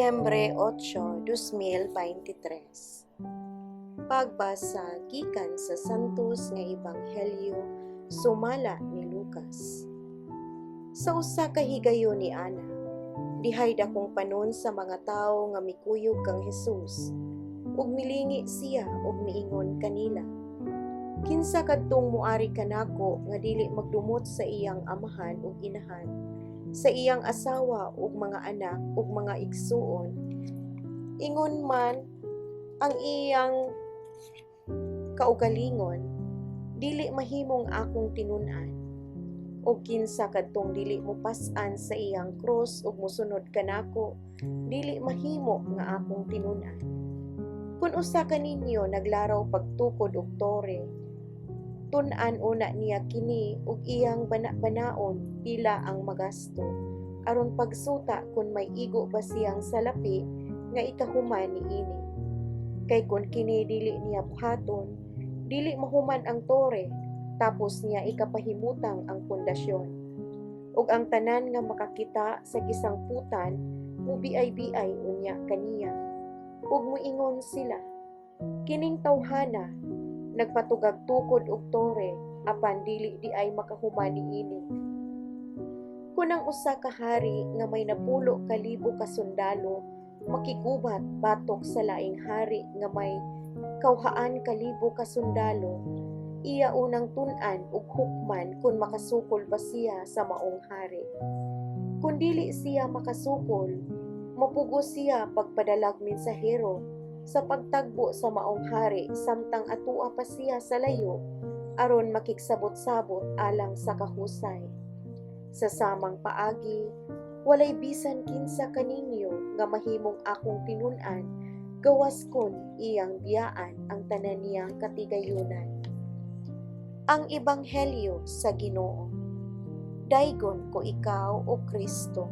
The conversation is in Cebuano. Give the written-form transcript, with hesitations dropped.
Nobyembre 8, 2023. Pagbasa gikan sa Santos nga Ebanghelyo sumala ni Lucas. Sa usa ka higayon ni ana, dihay dakong panon sa mga tawo nga mikuyog kang Hesus, ug milingi siya ug miingon kanila: "Kinsa kadtong muari kanako nga dili magdumot sa iyang amahan ug inahan, sa iyang asawa ug mga anak ug mga igsuon, ingon man ang iyang kaugalingon, dili mahimong akong tinun-an. Ug kinsa kadtong dili mopas-an sa iyang krus ug mosunod kanako, dili mahimo nga akong tinun-an. Kun usa kaninyo naglaraw pagtukod og tore, tun-an una niya kini ug iyang bana-banaon pila ang magasto, aron pagsuta kun may igo ba siyang salapi nga ikahuman niini. Kay kun kini dili niya buhaton, dili mahuman ang tore, tapos niya ikapahimutang ang pundasyon. Ug ang tanan nga makakita sa gisangputan mubiay-biay unya kaniya. Ug moingon sila, 'Kining tawhana nagpatugag tukod og tore, apan dili diay makahuman niini.' Kun ang usa ka hari nga may 10,000 ka sundalo makiggubat batok sa laing hari nga may 200,000 ka sundalo, iya unang tun-an ug hukman kun makasukol ba siya sa maong hari. Kun dili siya makasukol, mapugos siya pagpadalag mensahero sa pagtagbo sa maong hari samtang atua pa siya sa layo, aron makigsabot-sabot alang sa kahusay. Sa samang paagi, walay bisan kinsa kaninyo nga mahimong akong tinun-an gawas kon iyang biyaan ang tanan niyang katigayunan." Ang Ebanghelyo sa Ginoo. Daygon ko ikaw, O Kristo.